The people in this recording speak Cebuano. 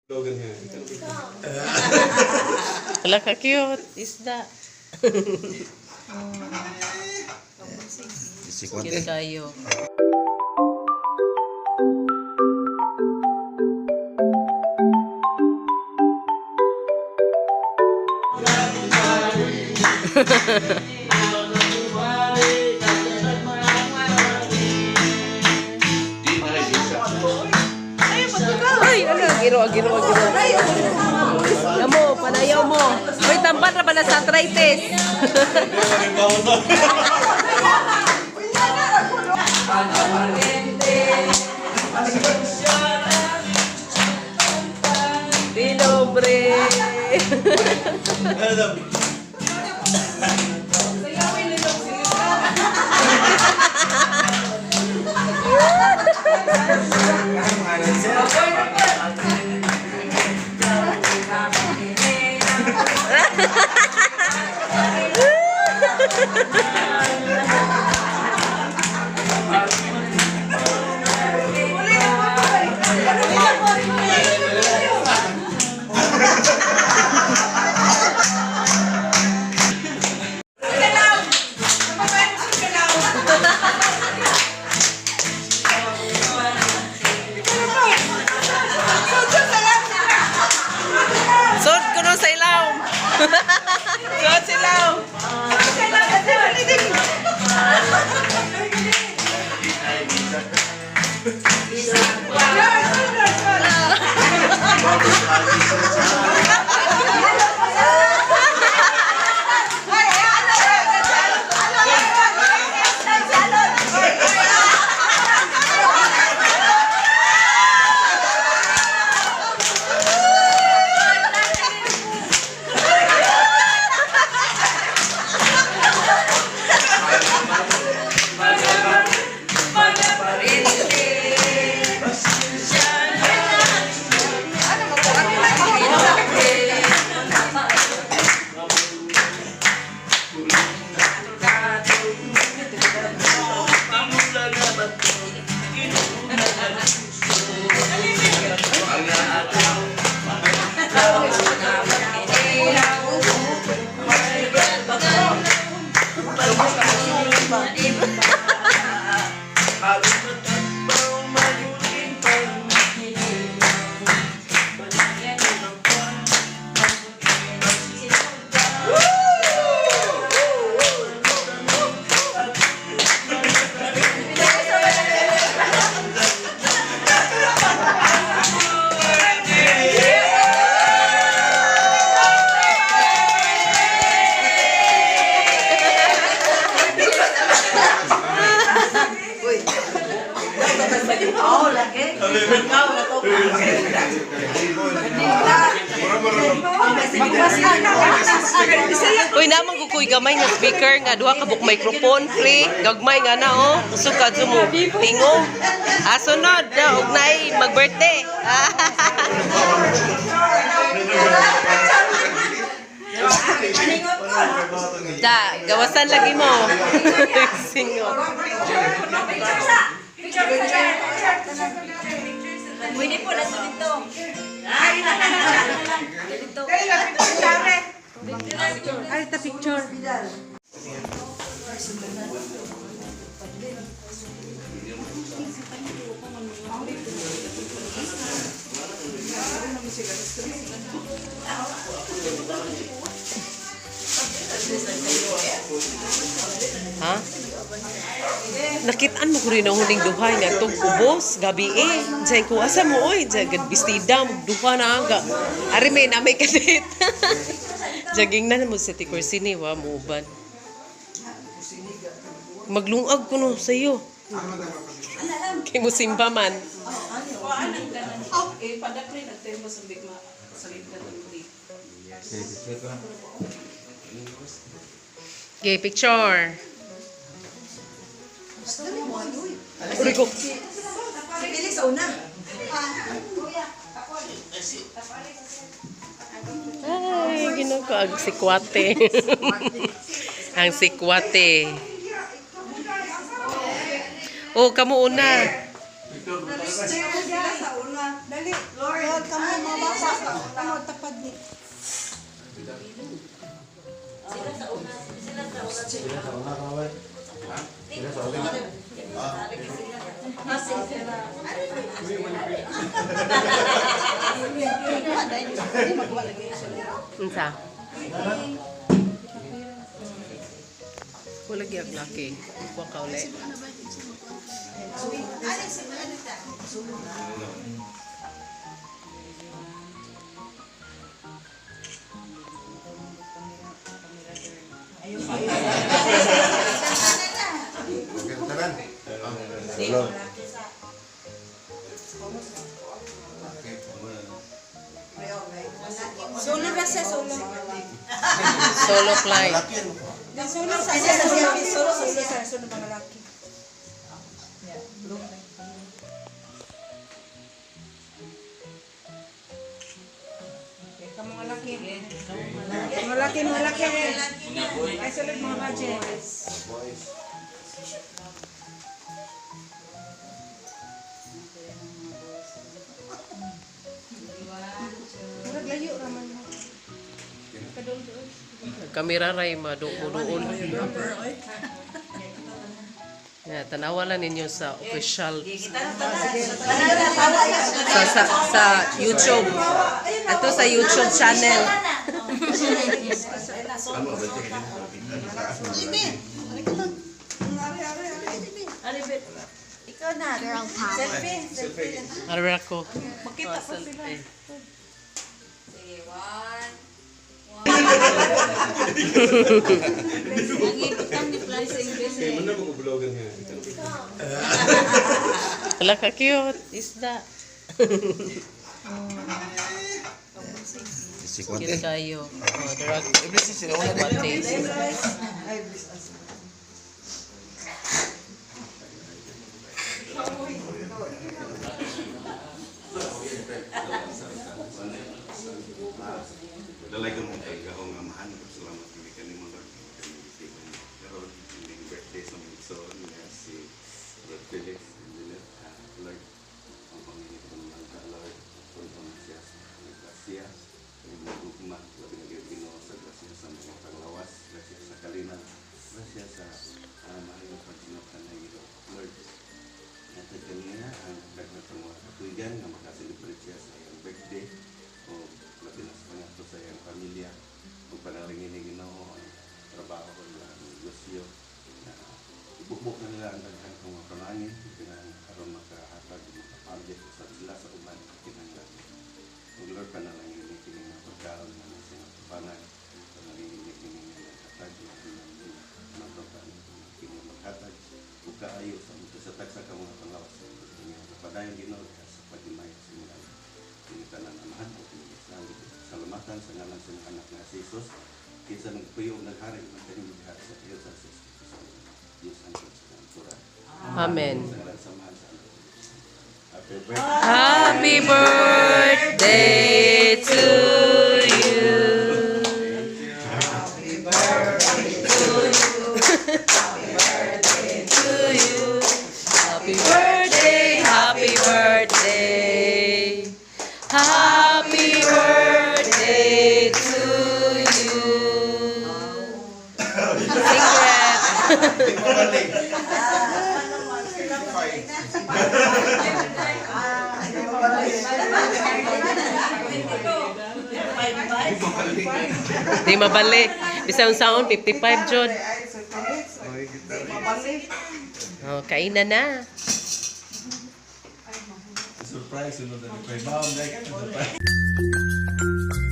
Logan here. Wala ka cute. Isda. Cute kayo. Ay, ano? Giro, giro, giro. Amo, panayaw mo. Uy, tampan ra pala sa arthritis. Pilobre. Sod ko no sa ilaw. Sod sa ilaw. Uy, namang kukuy gamay nga speaker nga duha ka buk microphone free. Gagmay nga na oh. Kusog ka mo. Tingo. Ah, sunod na og naay mag-birthday. Da, gawasan lagi mo. Singot. Pwede po, nasa dito. Ay, ta picture. Ha? Nakitaan mo ko rin ang huling duhay nga tug ubos gabi eh. Diyan ko asa mo oy, diyan gad bestida mo duha na aga. Ari may namay kadit. Jaging na mo sa ti Corsini wa mo uban. Maglungag ko no sa iyo. Kay mo simba man. Eh, padakli nagtempo sa bigma sa libra ng uli. Okay, picture. Uri ko. Pili sa una. Ay, ginoo ko ang sikwate. Ang sikwate. Oh, kamo una. Sa una. Dali. Lord, kamo mabasa. Sila sa una, sila sa una. Sila sa una, kaway. Sila sa una. Unsa? Wala gyud laki. Wa ka uli. Tanan. Solo. Okay. Solo ra siya, solo. Solo flight. Laki ano? Solo sa siya, solo. Solo sa siya, solo mga laki. Kamu mga laki. Mga laki, mga laki. Ay, sulod mga budget. Boys. Murag layo raman mo. Kamera ray maduol. Ya, tanawa lang ninyo sa official sa YouTube. Ato sa YouTube channel. Ano ba ito? Ikaw na. Girl power. Selfie. Selfie. Ara ko. Makita pa sila. Sige, one. Ang ibutan ni Blessing. Kaya mo na ko vlogan nga. Wala ka cute. Isda. Cute kayo. Oh, drag. Kwate. Dalay ka mong pagkaong amahan. Salamat kami kanimo Lord. Kami gitigon. Pero hindi birthday sa mga igsoon nga si Lord Felix and Jeanette. Lord, ang Panginoon ng mga Lord, punto na siya sa grasya. Ang mga gugma, labi na gyud Ginoo sa grasya sa mga panglawas, grasya sa kalina, grasya sa maayong pagsinabtan na Ginoo. Lord, natag kaniya ang daghan sa mga katuigan nga makaselebrate siya sa iyang birthday o labi na sa pangato sa iyang pamilya ug panalangin ni Ginoo ang trabaho nila ang negosyo na ibukbok na nila ang daghan kong mga panangin kinahanglan aron makahatag ug makapamjek sa sila sa uban kinahanglan ug Lord, panalangin ni kini nga pagkaon nga nasa iyang tubangan, panalangin ni kini nga naghatag nga nagtukan kini maghatag ug kaayo sa sa tagsa ka mga panglawas kini padayon, Ginoo, sa paghimayo sa imong ngalan. Kini tanan, Amahan, ug kini salamatan sa ngalan sa imong anak nga si Jesus, kinsa nagpuyo ug naghari magkahimo sa iyo sa Diyos ang Diyos sa kanturan. Amen. Sa ngalan sa Amahan, sa Anak. Happy birthday. Happy birthday to you. Happy birthday to you. Happy birthday, happy birthday. Happy birthday to you. Secret. Di mabalik. Bisan saon 55 jud. Oh, kainan na. Surprise, sunod na ni Kuya Ma'am. Surprise.